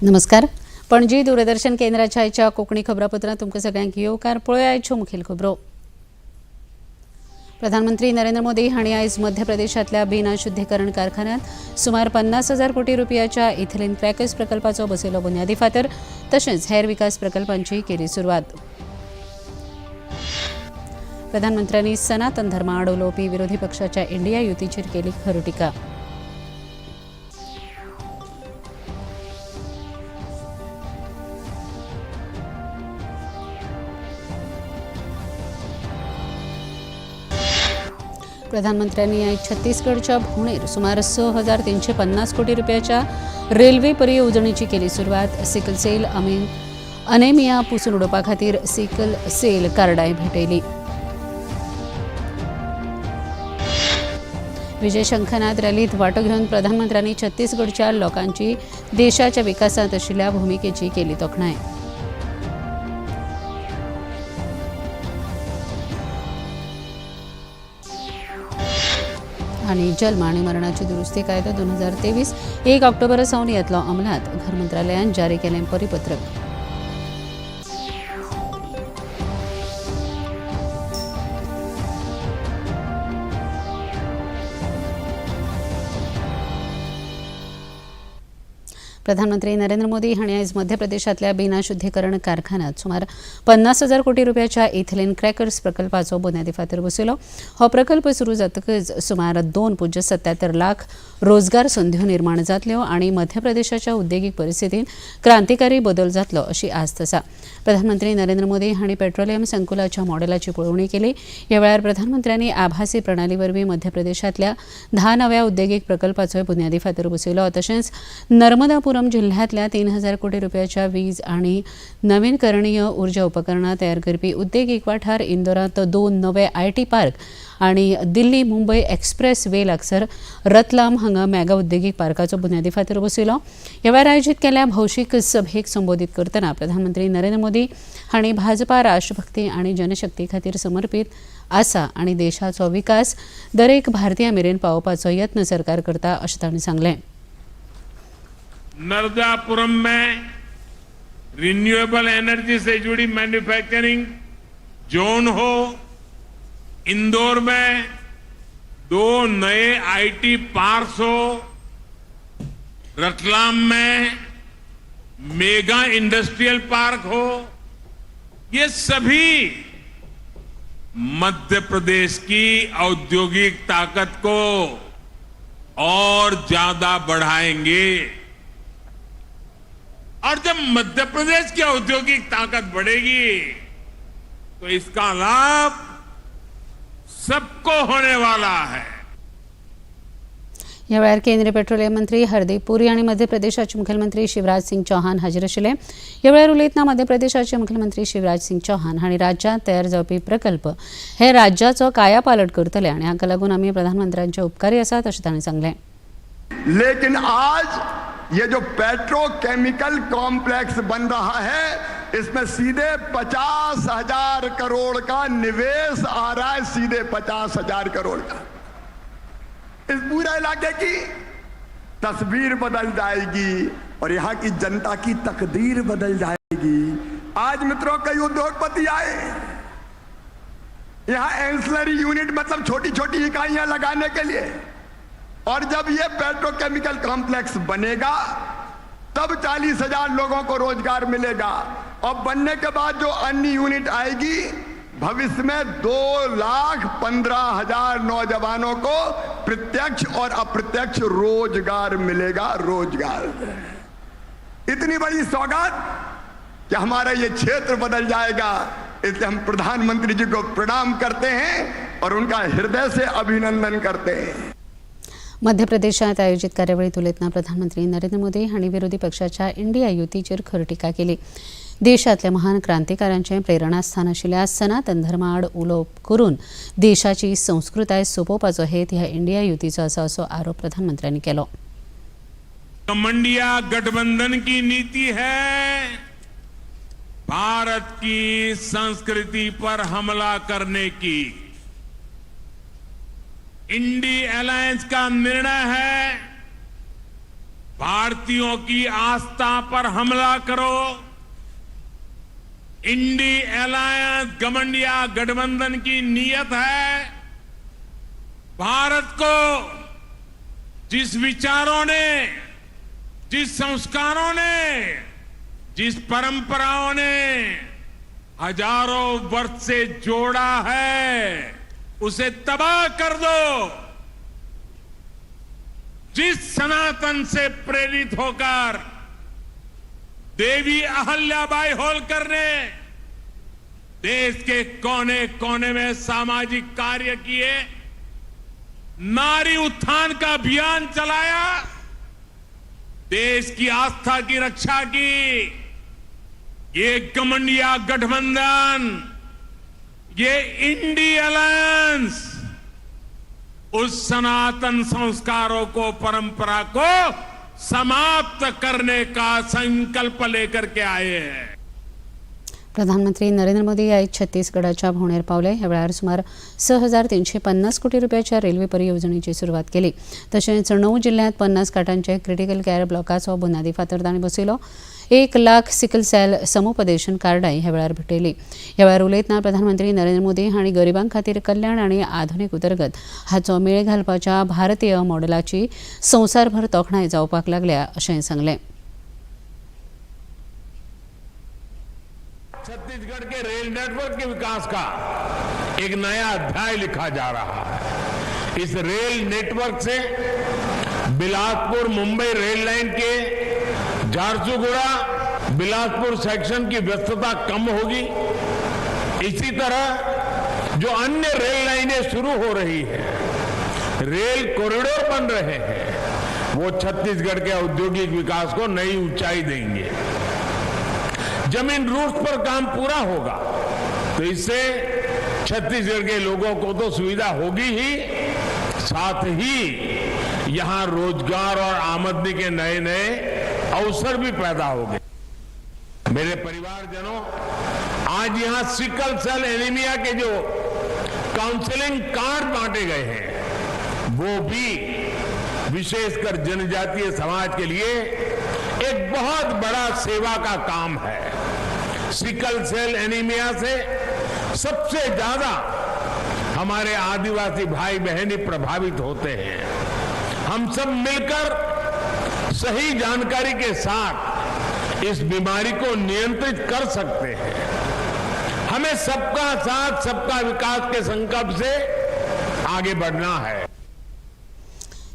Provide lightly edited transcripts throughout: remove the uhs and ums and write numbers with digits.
नमस्कार. पणजी दूरदर्शन केंद्राच्या आयच्या कोंकणी खबरापत्रांत तुमकां सगळ्यांक येवकार. पळोवया आयच्यो मुखेल खबरो. प्रधानमंत्री नरेंद्र मोदी हांणी आयज मध्य प्रदेशांतल्या बिना शुद्धीकरण कारखान्यांत सुमार 50,000 कोटी रुपयाच्या इथिलीन क्रॅकर्स प्रकल्पाचो बसयलो बुन्यादी फातर, तशेंच हेर विकास प्रकल्पांची केली सुरवात. प्रधानमंत्र्यांनी सनातन धर्मा आड उलोवपी विरोधी पक्षाच्या इंडिया युतीचेर केली खर टिका. प्रधानमंत्र्यांनी आयज छत्तीसगडच्या भोंवडेर सुमार 6,350 कोटी रुपयाच्या रेल्वे परियोजणेची केली सुरवात. सिकल सेल अनेमिया पुसून उडोवपा खातीर सिकल सेल कार्डांय भेटयली. विजय शंखनाद रॅलीत वांटो घेवन प्रधानमंत्र्यांनी छत्तीसगडच्या लोकांची देशाच्या विकासांत आशिल्ल्या भुमिकेची केली तोखणाय. आणि जन्म आणि मरणाची दुरुस्ती कायदो 2023 1 ऑक्टोबर सावन येतलो अंमलात. घर मंत्रालयान जारी केलें परिपत्रक. प्रधानमंत्री नरेंद्र मोदी हांणी आयज मध्य प्रदेशांतल्या बिना शुद्धीकरण कारखान्यांत सुमार 50,000 कोटी रुपयाच्या इथिलीन क्रॅकर्स प्रकल्पाचो बुन्यादी फातर बसयलो. हो प्रकल्प सुरू जातकच सुमार 2.77 लाख रोजगार संध्यो निर्माण जातल्यो आनी मध्य प्रदेशाच्या उद्देगीक परिस्थितींत क्रांतिकारी बदल जातलो अशी आस्त आसा. प्रधानमंत्री नरेंद्र मोदी हांणी पेट्रोलियम संकुलाच्या मॉडेलाची पळोवणी केली. ह्या वेळार प्रधानमंत्र्यांनी आभासी प्रणाली वरवीं मध्य प्रदेशांतल्या 10 नव्या उद्देगीक प्रकल्पाचोय बुन्यादी फातर बसयलो. तशेंच नर्मदापुरम जिल्ह्यांतल्या 3,000 कोटी रुपयाच्या वीज आनी नवीकरणीय ऊर्जा उपकरणां तयार करपी उद्देगीक वाठार, इंदोरांत 2 नवे IT park आनी दिल्ली मुंबय एक्सप्रेस वे लागसर रतलाम हांगा मेगा उद्देगीक पार्काचो बुन्यादी फातर बसयलो. ह्या वेळार आयोजीत केल्ल्या भौशीक सभेक संबोधीत करतना प्रधानमंत्री नरेंद्र मोदी हांणी भाजपा राष्ट्रभक्ती आनी जनशक्ती खातीर समर्पीत आसा आनी देशाचो विकास दरेक भारतीया मेरेन पावोवपाचो यत्न सरकार करता अशें तांणी सांगलें. नर्मदापुरम में रिन्यूएबल एनर्जी से जुड़ी मैन्युफैक्चरिंग जोन हो, इंदौर में 2 नए IT parks हो, रतलाम में मेगा इंडस्ट्रियल पार्क हो, ये सभी मध्य प्रदेश की औद्योगिक ताकत को और ज्यादा बढ़ाएंगे। और जब मध्य प्रदेश की औद्योगिक ताकत बढ़ेगी तो इसका लाभ सबको होने वाला है। ह्या वेळार केंद्रीय पेट्रोलियम मंत्री हरदीप पुरी आनी मध्य प्रदेशाचे मुखेलमंत्री शिवराज सिंग चौहान हाजीर आशिल्ले. ह्या वेळार उलयतना मध्य प्रदेशाचे मुखेलमंत्री शिवराज सिंग चौहान हांणी राज्यांत तयार जावपी प्रकल्प हे राज्याचो कायापालट करतले आनी हाका लागून आमी प्रधानमंत्र्यांचे उपकारी आसात अशें तांणी सांगलें. लेकिन आज ये जो पेट्रोकेमिकल कॉम्प्लेक्स बन रहा है, इसमें सीधे 50,000 करोड़ का निवेश आ रहा है, सीधे 50,000 करोड़ का। इस पूरे इलाके की तस्वीर बदल जाएगी और यहां की जनता की तकदीर बदल जाएगी। आज मित्रों, कई उद्योगपति आए यहां एंसिलरी यूनिट, मतलब छोटी छोटी इकाइयां लगाने के लिए। और जब ये पेट्रोकेमिकल कॉम्प्लेक्स बनेगा तब 40,000 लोगों को रोजगार मिलेगा और बनने के बाद जो अन्य यूनिट आएगी, भविष्य में 2,15,000 नौजवानों को प्रत्यक्ष और अप्रत्यक्ष रोजगार मिलेगा। रोजगार, इतनी बड़ी सौगात कि हमारा ये क्षेत्र बदल जाएगा। इसलिए हम प्रधानमंत्री जी को प्रणाम करते हैं और उनका हृदय से अभिनंदन करते हैं। मध्य प्रदेशात आयोजित कार्यावळीत उलयतना प्रधानमंत्री नरेंद्र मोदी हांणी विरोधी पक्षाच्या इंडिया युतीचेर खर टिका केली. देशांतल्या महान क्रांतिकारांचें प्रेरणास्थान आशिल्ल्या सनातन धर्मा आड उलोवप करून देशाची संस्कृताय सोंपोवपाचो हेत ह्या इंडिया युतीचो आसा असो आरोप प्रधानमंत्र्यांनी केलो. मंडिया गठबंधन की नीति है भारत की संस्कृति पर हमला करने की। इंडी अलायंस का निर्णय है भारतीयों की आस्था पर हमला करो। इंडी अलायंस घमंडिया गठबंधन की नीयत है भारत को जिस विचारों ने, जिस संस्कारों ने, जिस परंपराओं ने हजारों वर्ष से जोड़ा है, उसे तबाह कर दो। जिस सनातन से प्रेरित होकर देवी अहल्याबाई होलकर ने देश के कोने कोने में सामाजिक कार्य किए, नारी उत्थान का अभियान चलाया, देश की आस्था की रक्षा की, ये घमंडिया गठबंधन, ये इंडी अलायंस उस सनातन संस्कारों को, परंपरा को समाप्त करने का संकल्प लेकर के आए हैं। प्रधानमंत्री नरेंद्र मोदी आयज छत्तीसगडाच्या भोंवडेर पावले. ह्या वेळार सुमार 6350 कोटी रुपयाच्या रेल्वे परियोजनेची सुरवात केली. तशेंच 9 जिल्ह्यांत 50 खाटांचे क्रिटिकल केअर ब्लॉकाचो बुन्यादी फातर तांणी बसयलो. 1 लाख सिकल सेल समुपदेशन कार्डांय ह्या वेळार भेटयली. ह्या वेळार उलयतना प्रधानमंत्री नरेंद्र मोदी हांणी गरिबां खातीर कल्याण आनी आधुनीक उदरगत हाचो मेळ घालपाच्या भारतीय मॉडेलाची संवसारभर तोखणाय जावपाक लागल्या अशें सांगलें. छत्तीसगढ़ के रेल नेटवर्क के विकास का एक नया अध्याय लिखा जा रहा है। इस रेल नेटवर्क से बिलासपुर मुंबई रेल लाइन के झारसुगुड़ा बिलासपुर सेक्शन की व्यस्तता कम होगी। इसी तरह जो अन्य रेल लाइनें शुरू हो रही है, रेल कॉरिडोर बन रहे हैं, वो छत्तीसगढ़ के औद्योगिक विकास को नई ऊंचाई देंगे। जब इन रूट्स पर काम पूरा होगा तो इससे छत्तीसगढ़ के लोगों को तो सुविधा होगी ही, साथ ही यहां रोजगार और आमदनी के नए नए अवसर भी पैदा होंगे। मेरे परिवारजनों, आज यहां सिकल सेल एनीमिया के जो काउंसलिंग कार्ड बांटे गए हैं, वो भी विशेषकर जनजातीय समाज के लिए एक बहुत बड़ा सेवा का काम है। सिकल सेल एनीमिया से सबसे ज्यादा हमारे आदिवासी भाई बहन ही प्रभावित होते हैं। हम सब मिलकर सही जानकारी के साथ इस बीमारी को नियंत्रित कर सकते हैं। हमें सबका साथ, सबका विकास के संकल्प से आगे बढ़ना है।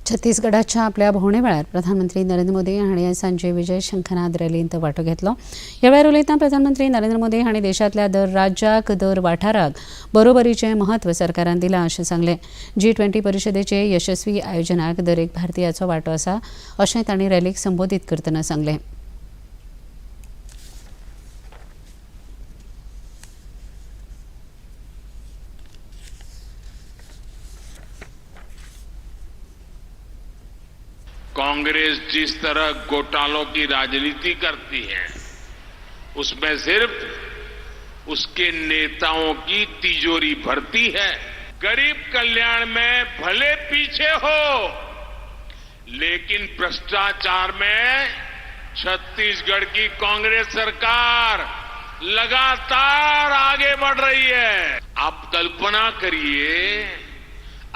छत्तीसगडाच्या आपल्या भोंवणे वेळार प्रधानमंत्री नरेंद्र मोदी हांणी आयज सांजे विजय शंखनाद रॅलींत वांटो घेतलो. ह्या वेळार उलयतना प्रधानमंत्री नरेंद्र मोदी हांणी देशांतल्या दर राज्याक, दर वाठाराक बरोबरीचें म्हत्व सरकारान दिलां अशें सांगलें. जी 20 परिशदेचे यशस्वी आयोजनाक दरेक भारतीयाचो वांटो आसा अशें तांणी रॅलीक संबोधीत करतना सांगलें. कांग्रेस जिस तरह घोटालों की राजनीति करती है, उसमें सिर्फ उसके नेताओं की तिजोरी भरती है। गरीब कल्याण में भले पीछे हो, लेकिन भ्रष्टाचार में छत्तीसगढ़ की कांग्रेस सरकार लगातार आगे बढ़ रही है। आप कल्पना करिए,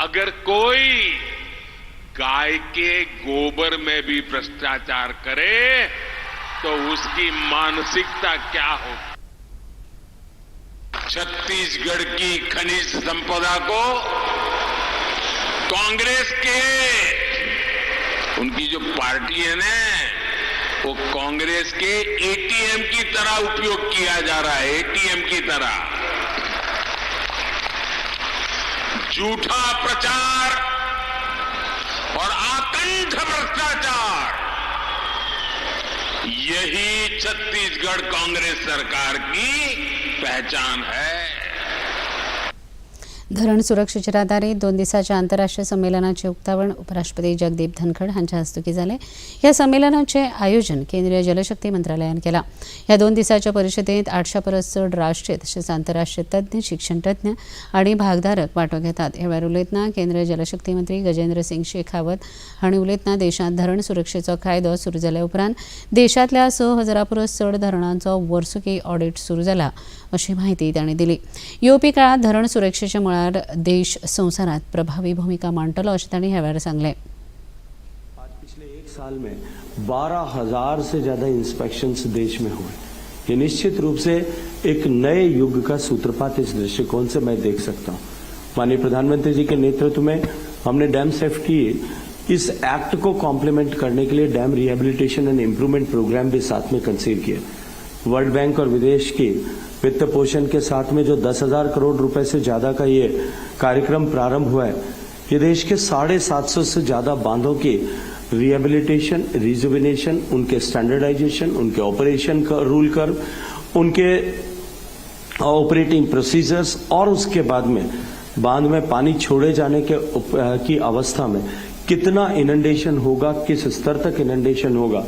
अगर कोई गाय के गोबर में भी भ्रष्टाचार करे तो उसकी मानसिकता क्या होगी? छत्तीसगढ़ की खनिज संपदा को कांग्रेस के, उनकी जो पार्टी है ना, वो कांग्रेस के एटीएम की तरह उपयोग किया जा रहा है। एटीएम की तरह झूठा प्रचार और आकंठ भ्रष्टाचार, यही छत्तीसगढ़ कांग्रेस सरकार की पहचान है। धरण सुरक्षेचेर आदारीत 2 दिसांच्या आंतरराष्ट्रीय संमेलनाचे उक्तावण उपराष्ट्रपती जगदीप धनखड हांच्या हस्तुकीं जालें. ह्या संमेलनाचें आयोजन केंद्रीय जलशक्ती मंत्रालयान केलां. ह्या 2 दिसांच्या परिशदेंत 800 परस चड राष्ट्रीय तशेंच आंतरराष्ट्रीय तज्ञ, शिक्षण तज्ञ आनी भागधारक वांटो घेतात. ह्या वेळार उलयतना केंद्रीय जलशक्ती मंत्री गजेंद्र सिंग शेखावत हांणी उलयतना देशांत धरण सुरक्षेचो कायदो सुरू जाल्या उपरांत देशांतल्या 6000 परस चड धरणांचो वर्सुकी ऑडिट सुरू जाला अशी म्हायती तांणी दिली. येवपी काळांत धरण सुरक्षेच्या मळार देश संवसारात प्रभावी भूमिका मांडटलो अशें तांणी ह्या वेळार सांगलें. आज पिछले 1 साल में 12,000 से ज्यादा इंस्पेक्शंस देश में हुए. ये निश्चित रूप से एक नए युग का सूत्रपात इस दृष्टिकोण से मैं देख सकता हूं. माननीय प्रधानमंत्री जी के नेतृत्व में हमने डैम सेफ्टी इस एक्ट को कॉम्प्लीमेंट करने के लिए dam rehabilitation and improvement programme भी साथ में कंसीव किया. वर्ल्ड बैंक और विदेश की वित्त पोषण के साथ में जो 10,000 करोड़ रुपए से ज्यादा का ये कार्यक्रम प्रारंभ हुआ है, ये देश के 750 से ज्यादा बांधों की रिहेबिलिटेशन, रिजुविनेशन, उनके स्टैंडर्डाइजेशन, उनके ऑपरेशन का रूल कर्व, उनके ऑपरेटिंग प्रोसीजर्स और उसके बाद में बांध में पानी छोड़े जाने के की अवस्था में कितना इनंडेशन होगा, किस स्तर तक इनंडेशन होगा,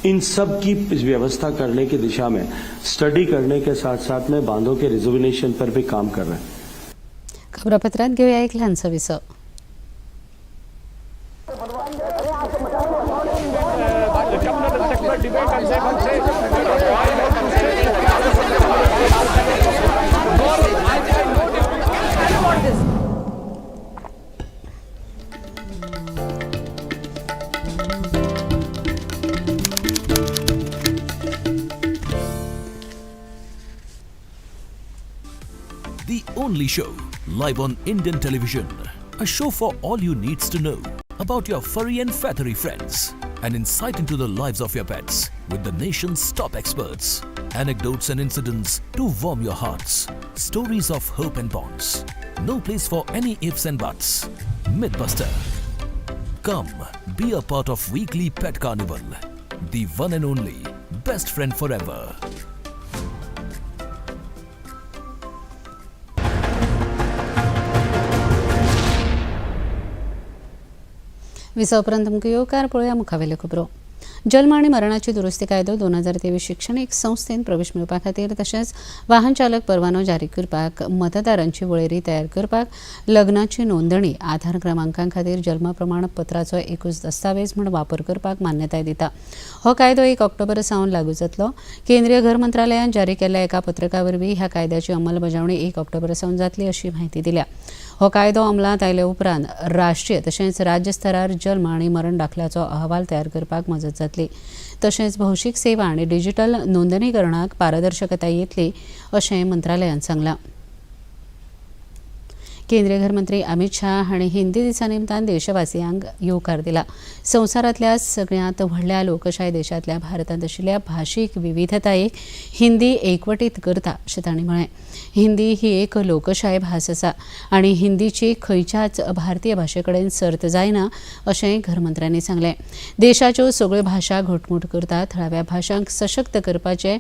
इन सब की व्यवस्था करने की दिशा में स्टडी करने के साथ साथ में बांधों के रिजुविनेशन पर भी काम कर रहे हैं. खबरापत्रात घेऊया एक लहानसं विसव. The only show live on Indian television. A show for all you needs to know about your furry and feathery friends. An insight into the lives of your pets with the nation's top experts. Anecdotes and incidents to warm your hearts. Stories of hope and bonds. No place for any ifs and buts. Mythbuster. Come, be a part of weekly pet carnival. The one and only best friend forever. विसा उपरांत तुमकां येवकार. पळोवया मुखावेल्यो खबरो. जल्म आनी मरणाची दुरुस्ती कायदो 2023 शिक्षणीक संस्थेन प्रवेश मेळोवपा खातीर तशेंच वाहन चालक परवानो जारी करपाक, मतदारांची वळेरी तयार करपाक, लग्नाची नोंदणी, आधार क्रमांकां खातीर जल्म प्रमाणपत्राचो एकूच दस्तावेज म्हूण वापर करपाक मान्यताय दिता. हो कायदो 1 ऑक्टोबर सावन लागू जातलो. केंद्रीय घर मंत्रालयान जारी केल्ल्या एका पत्रका वरवीं ह्या कायद्याची अंमलबजावणी 1 ऑक्टोबर सावन जातली अशी म्हायती दिल्या. हो कायदो अंमलांत आयले उपरांत राष्ट्रीय तशेंच राज्य स्तरार जल्म आनी मरण दाखल्याचो अहवाल तयार करपाक मजत जातली. तशेंच भौशीक सेवा आनी डिजिटल नोंदणीकरणाक पारदर्शकताय येतली अशें मंत्रालयान सांगलां. केंद्रीय घरमंत्री अमित शाह हांणी हिंदी दिसा निमतान देशवासियांक येवकार दिला. संवसारांतल्या सगळ्यांत व्हडल्या लोकशाय देशांतल्या भारतांत आशिल्ल्या भाशीक विविधतायेक हिंदी एकवटीत करता अशें तांणी म्हळें. हिंदी ही एक लोकशाय भास आसा आनी हिंदीची खंयच्याच भारतीय भाशे कडेन सर्त जायना अशें घरमंत्र्यांनी सांगलें. देशाच्यो सगळ्यो भाशा घटमूट करता थळाव्या भाशांक सशक्त करपाचें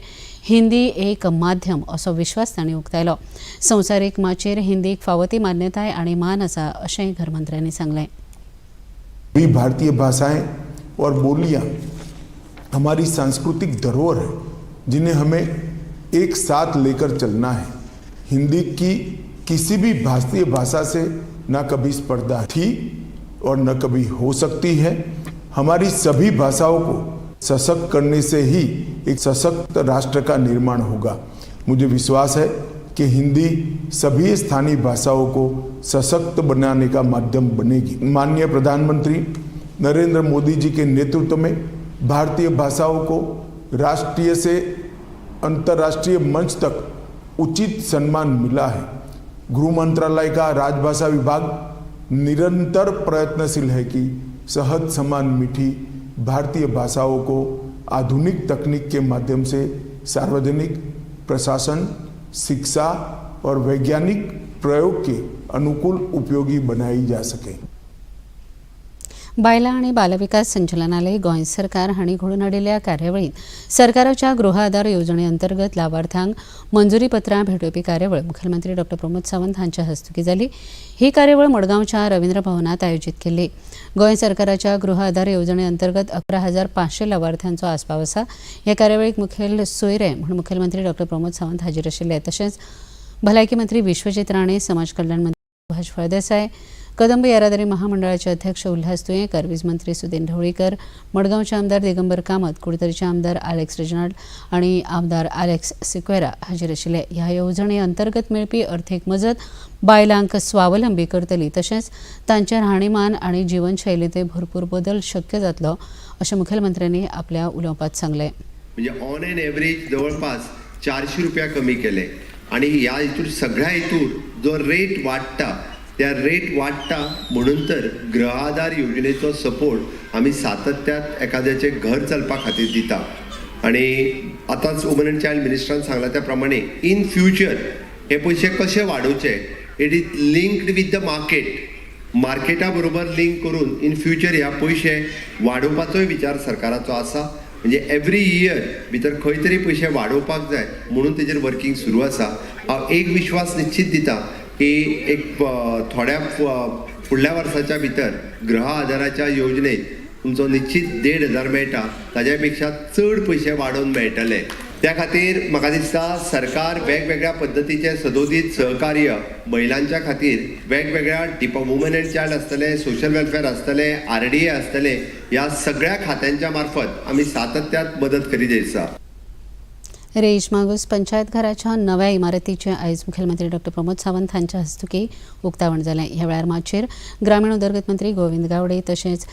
हिंदी एक माध्यम असो विश्वास तांणी उक्तायलो. संवसारीक माचयेर हिंदीक फावो ती मान्यताय आनी मान आसा अशेंय घरमंत्र्यांनी सांगलें. भी भारतीय भाषाएं और बोलियां हमारी सांस्कृतिक धरोहर है, जिन्हें हमें एक साथ लेकर चलना है. हिंदी की किसी भी भारतीय भाषा से न कभी स्पर्धा थी और न कभी हो सकती है. हमारी सभी भाषाओं को सशक्त करने से ही एक सशक्त राष्ट्र का निर्माण होगा. मुझे विश्वास है कि हिंदी सभी स्थानीय भाषाओं को सशक्त बनाने का माध्यम बनेगी. माननीय प्रधानमंत्री नरेंद्र मोदी जी के नेतृत्व में भारतीय भाषाओं को राष्ट्रीय से अंतर्राष्ट्रीय मंच तक उचित सम्मान मिला है. गृह मंत्रालय का राजभाषा विभाग निरंतर प्रयत्नशील है कि शहद समान मीठी भारतीय भाषाओं को आधुनिक तकनीक के माध्यम से सार्वजनिक प्रशासन, शिक्षा और वैज्ञानिक प्रयोग के अनुकूल उपयोगी बनाई जा सके. बायलां आनी बालविकास संचालनालय गोंय सरकार हांणी घडोवन हाडिल्ल्या कार्यावळींत सरकाराच्या गृह आधार येवजणे अंतर्गत लावार्थ्यांक मंजुरी पत्रां भेटोवपी कार्यावळ मुखेलमंत्री डॉ प्रमोद सावंत हांच्या हस्तुकीं जाली. ही कार्यावळ मडगांवच्या रवींद्र भवनात आयोजीत केल्ली. गोंय सरकाराच्या गृह आधार येवजणे अंतर्गत 11,500 लावार्थ्यांचो आस्पाव आसा. ह्या कार्यावळीक मुखेल सोयरे म्हूण मुखेलमंत्री डॉ प्रमोद सावंत हाजीर आशिल्ले. तशेंच भलायकी मंत्री विश्वजीत राणे, समाज कल्याण मंत्री सुभाष फळदेसाय, कदंब येरादारी महामंडळाचे अध्यक्ष उल्हास तुयेंकर, वीज मंत्री सुदिन ढवळीकर, मडगांवचे आमदार दिगंबर कामत, कुडतरीचे आमदार आलेक्स रेजिनाल्ड आनी आमदार आलेक्स सिक्वेरा हाजीर आशिल्ले. ह्या येवजणे अंतर्गत मेळपी अर्थीक मजत बायलांक स्वावलंबी करतली, तशेंच तांचे राहणीमान आनी जिवनशैलींतय भरपूर बदल शक्य जातलो अशें मुखेलमंत्र्यांनी आपल्या उलोवपांत सांगलें. म्हणजे ऑन एन एवरेज जवळपास 400 रुपया कमी केले आणि ह्या हितूर सगळ्या हितूर जो रेट वाडटा, त्या रेट वाडटा म्हणून तर गृह आधार योजनेचो सपोर्ट आमी सातत्यात एखाद्याचें घर चलपा खातीर दिता. आणि आतांच वुमन एंड चायल्ड मिनिस्टरान सांगला त्या प्रमाणे इन फ्युचर हे पयशे कशे वाडोवचे, it is linked with the market. मार्केटा बरोबर लिंक करून इन फ्युचर ह्या पयशे वाडोवपाचोय विचार सरकाराचो आसा. म्हणजे एवरी इयर भितर खंय तरी पयशे वाडोवपाक जाय म्हणून तेजेर वर्किंग सुरू आसा. हांव एक विश्वास निश्चित दिता की एक थोड्या फुडल्या वर्साच्या भितर गृह आधाराच्या योजनेत तुमचो निश्चित 1500 मेळटा ताज्या पेक्षा चड पयशे वाडोवन मेळटले. त्या खातीर म्हाका दिसता सरकार वेगवेगळ्या पद्दतीचे सदोदीत सहकार्य महिलांच्या खातीर वेगवेगळ्या वुमन एंड चायल्ड आसतले, सोशल वेलफेअर आसतले, आरडीए आसतले, ह्या सगळ्या खात्यांच्या मार्फत आमी सातत्यात मदत करीत आसा. रेईश मागूस पंचायत घराच्या नव्या इमारतीचें आयज मुखेलमंत्री डॉ प्रमोद सावंत हांच्या हस्तुकीं उक्तावण जालें. ह्या वेळार माचयेर ग्रामीण उदरगत मंत्री गोविंद गावडे, तशेंच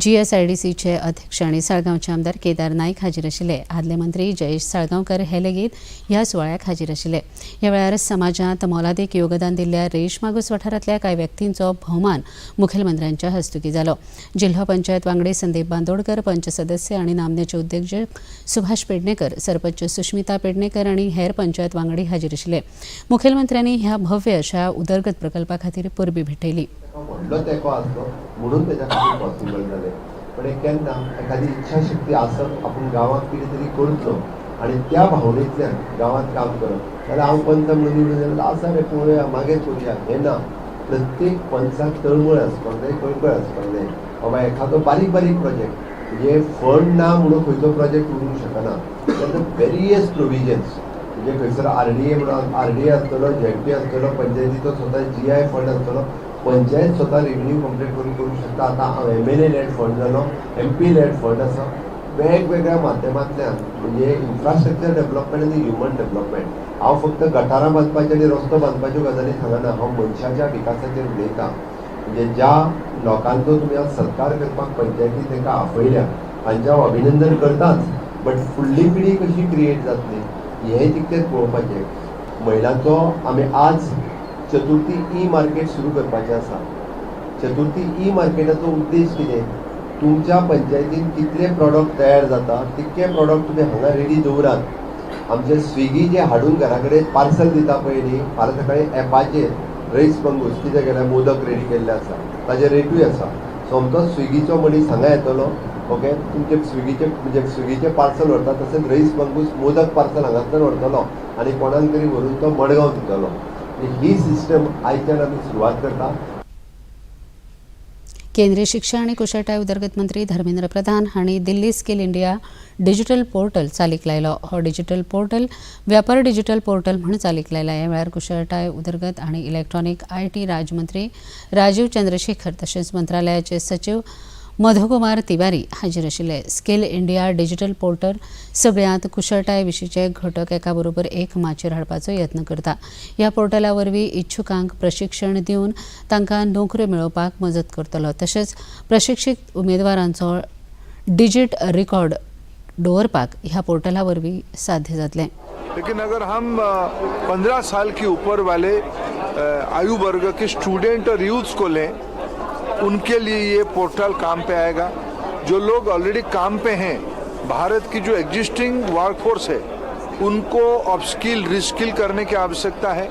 जीएसआयडीसीचे अध्यक्ष आनी साळगांवचे आमदार केदार नायक हाजीर आशिल्ले. आदले मंत्री जयेश साळगांवकर हे लेगीत ह्या सुवाळ्याक हाजीर आशिल्ले. ह्या वेळार समाजांत मोलादीक योगदान दिल्ल्या रेईश मागूस वाठारांतल्या कांय व्यक्तींचो भोवमान मुखेलमंत्र्यांच्या हस्तुकीं जालो. जिल्हो पंचायत वांगडी संदीप बांदोडकर, पंच सदस्य आनी नामनेचे उद्देजक सुभाष पेडणेकर, सरपंच सुष्मिता पेडणेकर आनी हेर पंचायत वांगडी हाजीर आशिल्ले. मुखेलमंत्र्यांनी ह्या भव्य अशा उदरगत प्रकल्पा खातीर परबीं भेटयली. व्हडलो तेंको आसलो म्हणून तेच्या खातीर पॉसिबल जालें. पण एक केन्ना एखादी इच्छाशक्ती आसप, आपूण गांवांत कितें तरी करतलो आनी त्या भावनेंतल्यान गांवांत काम करप. जाल्यार हांव पंच म्हणून निवडून जाल्यार आसा रे, पळोवया, मागीर करुया, हें ना. प्रत्येक पंचाक तळमळ आसपाक जाय, कळकळ आसपाक जाय. बाबा एखादो बारीक बारीक प्रोजेक्ट, म्हणजे फंड ना म्हणून खंयचो प्रोजेक्ट उरूंक शकना. तेका वेरियस प्रोविजन्स, म्हणजे खंयसर आरडीए म्हणून आरडीए आसतलो, झेडपी आसतलो, पंचायतीचो स्वता जीआय फंड आसतलो, पंचायत स्वता रेव्हेन्यू कंप्लीट करून करूंक शकता. आतां एमएलए लॅड फंड जालो, एमपी लॅड फंड आसा. वेगवेगळ्या माध्यमांतल्यान म्हणजे इन्फ्रास्ट्रक्चर डेव्हलपमेंट आनी ह्युमन डेव्हलपमेंट. हांव फक्त गटारां बांदपाचे आनी रस्तो बांदपाच्यो गजाली सांगना, हांव मनशाच्या विकासाचेर उलयतां. म्हणजे ज्या लोकांचो तुमी आज सत्कार करपाक पंचायती तांकां आपयल्या, तांचें हांव अभिनंदन करताच, बट फुडली पिढी कशी क्रिएट जातली हें तितकेंच पळोवपाचें. महिलांचो आमी आज चतुर्थी ई मार्केट सुरू करपाचें आसा. चतुर्थी ई मार्केटाचो उद्देश कितें? तुमच्या पंचायतीन कितले प्रॉडक्ट तयार जाता तितके प्रॉडक्ट तुमी हांगा रेडी दवरात. आमचे स्विगी जे हाडून घरा कडेन पार्सल दिता पळय न्ही, फाल्यां सकाळी एपाचेर रईस मंगूस कितें केल्या, मोदक रेडी केल्ले आसा, ताजे रेटूय आसा. सोमतोच स्विगीचो मनीस हांगा येतलो, ओके, तुमचे स्विगीचे, म्हणजे स्विगीचे पार्सल व्हरता तशेंच रईस मंगूस मोदक पार्सल हांगांतल्यान व्हरतलो आनी कोणाक तरी व्हरून तो मडगांव दितलो. ही सिस्टम आयच्यान आमी सुरवात करता. केंद्रीय शिक्षा आनी कुशळटाय उदरगत मंत्री धर्मेंद्र प्रधान हांणी दिल्ली स्किल इंडिया डिजिटल पोर्टल चालीक लायलो. हो डिजिटल पोर्टल व्यापार डिजिटल पोर्टल म्हूण चालीक लायला. ह्या वेळार कुशळटाय उदरगत आनी इलेक्ट्रॉनीक IT राज्यमंत्री राजीव चंद्रशेखर, तशेंच मंत्रालयाचे सचीव मधुकुमार तिवारी हाजीर आशिल्ले. स्किल इंडिया डिजिटल पोर्टल सगळ्यांत कुशळटाय विशींचे घटक एका बरोबर एक माचयेर हाडपाचो यत्न करता. ह्या पोर्टला वरवीं इच्छुकांक प्रशिक्षण दिवन तांकां नोकऱ्यो मेळोवपाक मजत करतलो. तशेंच प्रशिक्षीत उमेदवारांचो डिजीट रिकॉर्ड दवरपाक ह्या पोर्टला वरवीं साध्य जातलें. लेकिन अगर हम 15 साल के ऊपर वाले आयु वर्ग के स्टूडेंट और यूथ्स को लें, उनके लिए ये पोर्टल काम पे आएगा. जो लोग ऑलरेडी काम पे हैं, भारत की जो एग्जिस्टिंग वर्कफोर्स है, उनको अपस्किल रिस्किल करने की आवश्यकता है.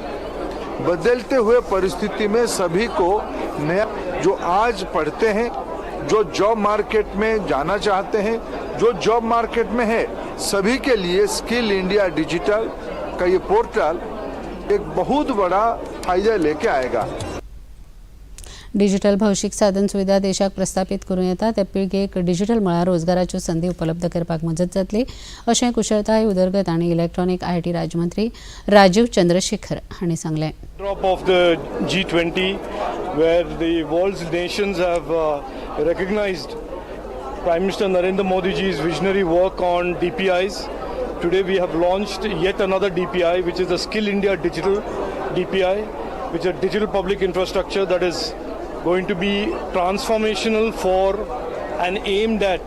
बदलते हुए परिस्थिति में सभी को नया, जो आज पढ़ते हैं जो जॉब मार्केट में जाना चाहते हैं, जो जॉब मार्केट में है, सभी के लिए स्किल इंडिया डिजिटल का ये पोर्टल एक बहुत बड़ा फायदा लेके आएगा। डिजिटल भौशीक साधन सुविधा देशाक प्रस्थापित करूं येता त्या पिळगेक डिजिटल मळार रोजगाराच्यो संदी उपलब्ध करपाक मजत जातली अशें कुशळताय उदरगत आनी इलेक्ट्रॉनिक IT राज्यमंत्री राजीव चंद्रशेखर हांणी सांगलें। Drop of the G20, where the world's nations have recognized Prime Minister Narendra Modi ji's visionary work on DPIs. Today we have launched yet another DPI, which is the Skill India Digital DPI, which is a digital public infrastructure that is going to be transformational for and aimed at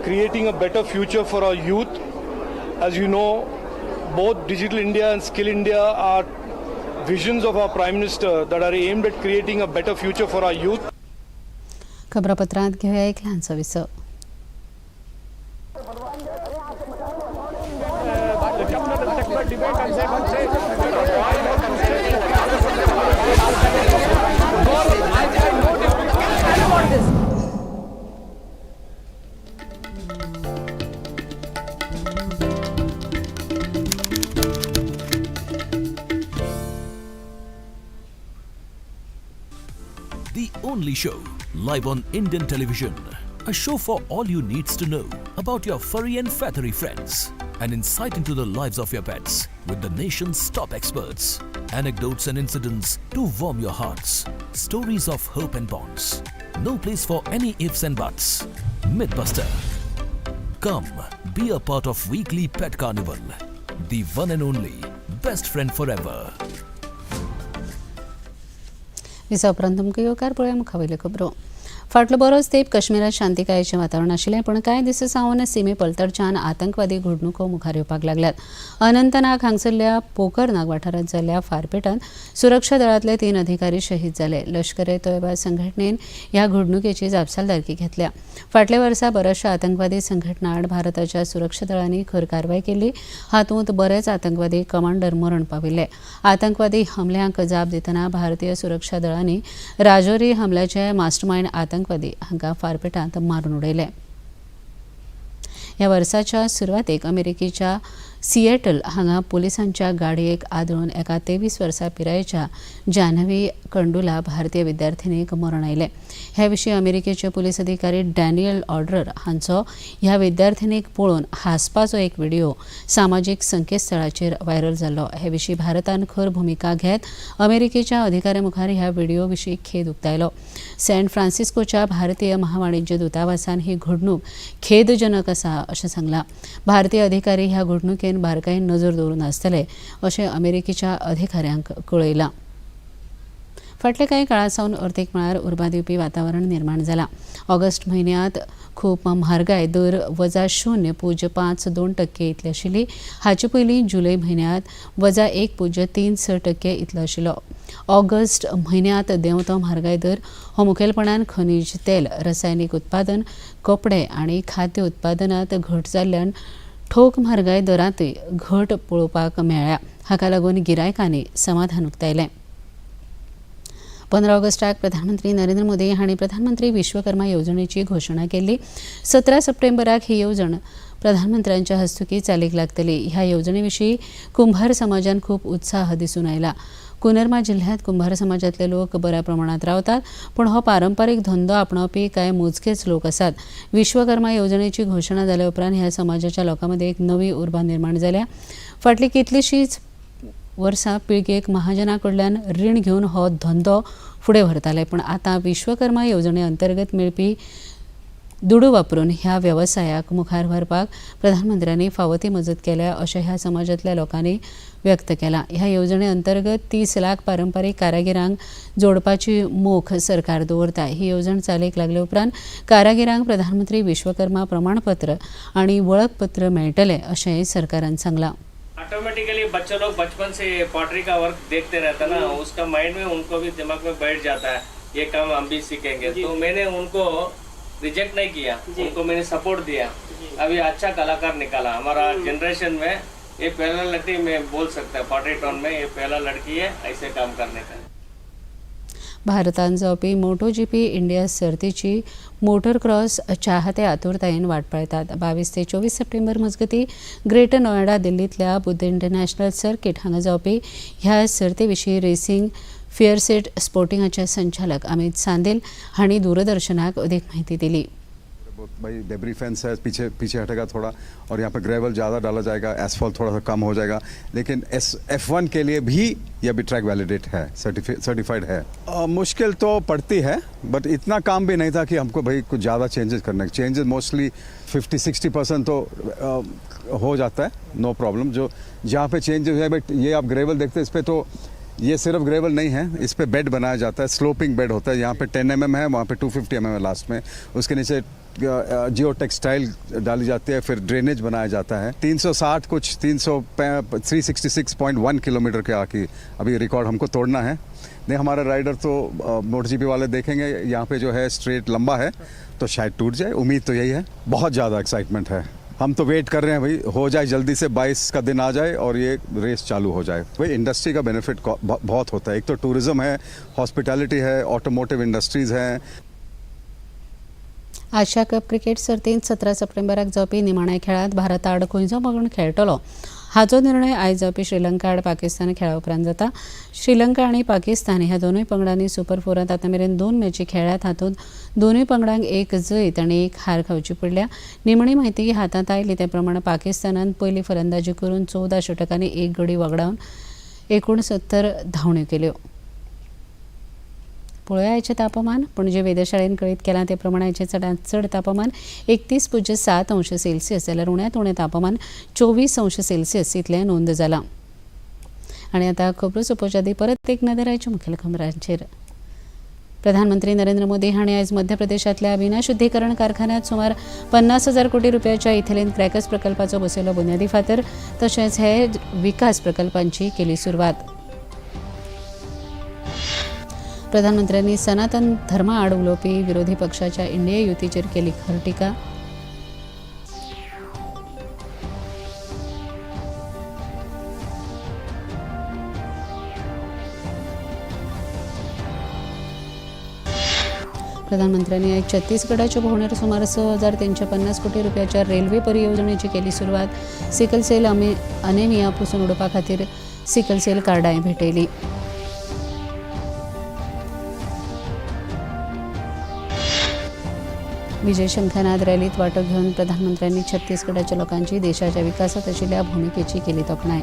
creating a better future for our youth. As you know, both Digital India and Skill India are visions of our Prime Minister that are aimed at creating a better future for our youth. खबरापत्रांत घेवया एक ल्हानसो विसव। The only show live on Indian television. A show for all you needs to know about your furry and feathery friends. An insight into the lives of your pets with the nation's top experts. Anecdotes and incidents to warm your hearts. Stories of hope and bonds. No place for any ifs and buts. Mythbuster. Come, be a part of weekly pet carnival. The one and only best friend forever. विसा उपरांत तुमकां येवकार पळोवया मुखावयल्यो खबरो। फाटलो बरोच तेंप काश्मीरांत शांतिकायेचें वातावरण आशिल्लें, पूण कांय दीस सावन सीमे पलतडच्यान आतंकवादी घडणुको मुखार येवपाक लागल्यात। अनंतनाग हांगसरल्या पोकरनाग वाठारांत जाल्ल्या फारपेटांत सुरक्षा दळांतले 3 अधिकारी शहीद जाले। लश्कर ए तोयबा संघटनेन ह्या घडणुकेची जापसालदारकी घेतल्या। फाटल्या वर्सा बऱ्याचशा आतंकवादी संघटना आड भारताच्या सुरक्षा दळांनी खर कारवाय केली। हातूंत बरेच आतंकवादी कमांडर मरण पाविल्ले। आतंकवादी हमल्यांक जाप दितना भारतीय सुरक्षा दळांनी राजौरी हमल्याचे मास्टरमाइंड आतंकवादी हांकां फारपेटांत मारून उडयले। ह्या वर्साच्या सुरवातेक अमेरिकेच्या सिएटल हांगा पुलिसांच्या गाडयेक आदळून एका 23 वर्सां पिरायेच्या जान्हवी कंडुला भारतीय विद्यार्थिनीक मरण आयलें। हे विशीं अमेरिकेचे पुलीस अधिकारी डॅनियल ऑर्डर हांचो ह्या विद्यार्थिनीक पळोवन हांसपाचो एक व्हिडिओ सामाजीक संकेतस्थळाचेर व्हायरल जाल्लो। हे विशीं भारतान खर भुमिका घेत अमेरिकेच्या अधिकाऱ्यां मुखार ह्या व्हिडिओ विशीं खेद उक्तायलो। सॅन फ्रांसिस्कोच्या भारतीय महावाणिज्य दूतावासान ही घडणूक खेदजनक आसा अशें सांगलां। भारतीय अधिकारी ह्या घडणुकेन बारकायेन नजर दवरून आसतले अशें अमेरिकेच्या अधिकाऱ्यांक कळयलां। फाटल्या कांय काळा सावन अर्थीक मळार उर्बा दिवपी वातावरण निर्माण जालां। ऑगस्ट म्हयन्यांत खूब म्हारगाय दर वजा 0.52% इतली आशिल्ली। हाचे पयलीं जुलय म्हयन्यांत वजा 1.36% इतलो आशिल्लो। ऑगस्ट म्हयन्यांत देंवतो म्हारगाय दर हो मुखेलपणान खनीज तेल, रसायनीक उत्पादन, कपडे आनी खाद्य उत्पादनांत घट जाल्ल्यान ठोक म्हारगाय दरांतय घट पळोवपाक मेळ्ळ्या। हाका लागून गिरायकांनी समाधान उक्तायलें। 15 ऑगस्टाक प्रधानमंत्री नरेंद्र मोदी हांणी प्रधानमंत्री विश्वकर्मा येवजणेची घोशणा केल्ली। 17 सप्टेंबराक ही येवजण प्रधानमंत्र्यांच्या हस्तुकीं चालीक लागतली। ह्या येवजणे विशीं कुंभार समाजान खूब उत्साह दिसून आयला। कुनर्मा जिल्ह्यात कुंभार समाजातले लोक बऱ्या प्रमाणात रावतात, पूण हो पारंपारीक धंदो आपणावपी कांय मोजकेच लोक आसात। विश्वकर्मा येवजणेची घोशणा जाल्या उपरांत ह्या समाजाच्या लोकां मदीं एक नवी उर्बा निर्माण जाल्या। फाटलीं कितलींशींच वर्सां पिळगेक महाजना कडल्यान रीण घेवन हो धंदो फुडें व्हरताले, पूण आतां विश्वकर्मा येवजणे अंतर्गत मेळपी दुडू वापरून ह्या वेवसायाक मुखार व्हरपाक प्रधानमंत्र्यांनी फावो ती मजत केल्या अशें ह्या समाजांतल्या लोकांनी व्यक्त केलां। ह्या येवजणे अंतर्गत 30 लाख पारंपारीक कारागिरांक जोडपाची मोख सरकार दवरता। ही येवजण चालीक लागले उपरांत कारागिरांक प्रधानमंत्री विश्वकर्मा प्रमाणपत्र आनी वळखपत्र मेळटलें अशेंय सरकारान सांगलां। ऑटोमेटिकली बच्चे लोग बचपन से पॉटरी का वर्क देखते रहता ना, उसका माइंड में उनको भी दिमाग में बैठ जाता है ये काम हम भी सीखेंगे। तो मैंने उनको रिजेक्ट नहीं किया, उनको मैंने सपोर्ट दिया। अभी अच्छा कलाकार निकाला हमारा जनरेशन में, ये पहला लड़की मैं बोल सकता है पॉटरी टाउन में ये पहला लड़की है ऐसे काम करने का। भारतांत जावपी मोटो जीपी इंडिया सर्तीची मोटर क्रॉस चाहते आतुरतायेन वाट पळयतात. 22 ते 24 सप्टेंबर मजगती ग्रेटर नोएडा दिल्लींतल्या बुद्ध इंटरनॅशनल सर्किट हांगा जावपी ह्या सर्ती विशीं रेसिंग फियरसेट स्पोर्टिंगाचे संचालक अमित सांदेल हांणी दूरदर्शनाक अदीक म्हायती दिली. भाई डेब्री फेंस है, पीछे पीछे हटेगा थोड़ा और यहाँ पे ग्रेवल ज़्यादा डाला जाएगा, एसफॉल्ट थोड़ा सा कम हो जाएगा, लेकिन F1 के लिए भी ये अभी ट्रैक वैलिडेट है, सर्टिफाइड है. मुश्किल तो पड़ती है, बट इतना काम भी नहीं था कि हमको भाई कुछ ज़्यादा चेंजेस करने. चेंजेस मोस्टली 50-60% तो हो जाता है, नो प्रॉब्लम. जो जहाँ पे चेंजेस है, बट ये आप ग्रेवल देखते हैं इस पर, तो ये सिर्फ ग्रेवल नहीं है, इस पर बेड बनाया जाता है, स्लोपिंग बेड होता है. यहाँ पे 10 mm है, वहाँ पे 250 mm है लास्ट में. उसके नीचे जियो टेक्सटाइल डाली जाती है, फिर ड्रेनेज बनाया जाता है. 360 कुछ 366.1 किलोमीटर के आके अभी रिकॉर्ड हमको तोड़ना है. नहीं, हमारा राइडर तो मोटर जीपी वाले देखेंगे यहाँ पे जो है स्ट्रेट लंबा है तो शायद टूट जाए, उम्मीद तो यही है. बहुत ज़्यादा एक्साइटमेंट है, हम तो वेट कर रहे हैं भाई हो जाए जल्दी से, 22 का दिन आ जाए और ये रेस चालू हो जाए. भाई इंडस्ट्री का बेनिफिट बहुत होता है. एक तो टूरिज़्म है, हॉस्पिटैलिटी है, ऑटोमोटिव इंडस्ट्रीज़ हैं. आशिया कप क्रिकेट सर्तींत 17 सप्टेंबराक जावपी निमाण्या खेळांत भारत आड खंयचो पंगड खेळटलो हाचो निर्णय आयज जावपी श्रीलंका आड पाकिस्तान खेळा उपरांत जाता. श्रीलंका आनी पाकिस्तान ह्या दोनूय पंगडांनी सुपर फोरांत आतां मेरेन 2 मॅची खेळ्ळ्यात. हातूंत दोनूय पंगडांक 1 जैत आनी 1 हार खावची पडल्या. निमणी म्हायती हातांत आयली ते प्रमाण पाकिस्तानान पयली फलंदाजी करून 14 षटकांनी 1 गडी वगडावन 69 धांवण्यो केल्यो. पळोवया आयचें तापमान. पणजे वेधशाळेन कळीत केलां ते प्रमाण आयचें चडांत चड तापमान 31.7 अंश सेल्सियस जाल्यार उण्यांत उणें तापमान 24 अंश सेल्सियस इतलें नोंद जालां. आनी आतां खबरो सोंपोवच्या आदीं परत एक नदर आयच्या मुखेल खबरांचेर. प्रधानमंत्री नरेंद्र मोदी हांणी आयज मध्य प्रदेशांतल्या बिना शुद्धीकरण कारखान्यांत सुमार 50,000 कोटी रुपयाच्या इथिलीन क्रॅकर्स प्रकल्पाचो बसयलो बुन्यादी फातर, तशेंच हे विकास प्रकल्पांची केली सुरवात. प्रधानमंत्र्यांनी सनातन धर्मा आड उलोवपी विरोधी पक्षाच्या इंडिया युतीचेर केली खर टिका. प्रधानमंत्र्यांनी आयज छत्तीसगडाच्या भोंवडेर सुमार 6,350 कोटी रुपयाच्या रेल्वे परियोजनेची केली सुरवात. सिकल सेल अनेमिया पुसून उडोवपा खातीर सिकल सेल कार्डांय भेटयली. विजय शंखनाद रॅलीत वांटो घेवन प्रधानमंत्र्यांनी छत्तीसगडाच्या लोकांची देशाच्या विकासात आशिल्ल्या भुमिकेची केली तोखणाय.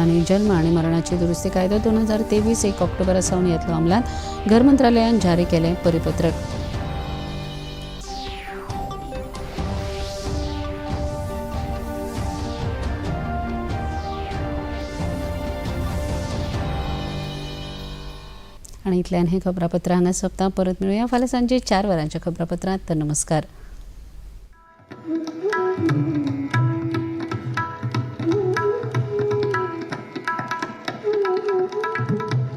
आनी जन्म आनी मरणाची दुरुस्ती कायदो 2023 1 ऑक्टोबरा सावन येतलो अंमलांत, घर मंत्रालयान जारी केलें परिपत्रक. आनी इतल्यान हें खबरापत्र हांगा सोंपता. परत मेळुया फाल्यां सांजे 4 वरांच्या खबरापत्रांत. तर नमस्कार.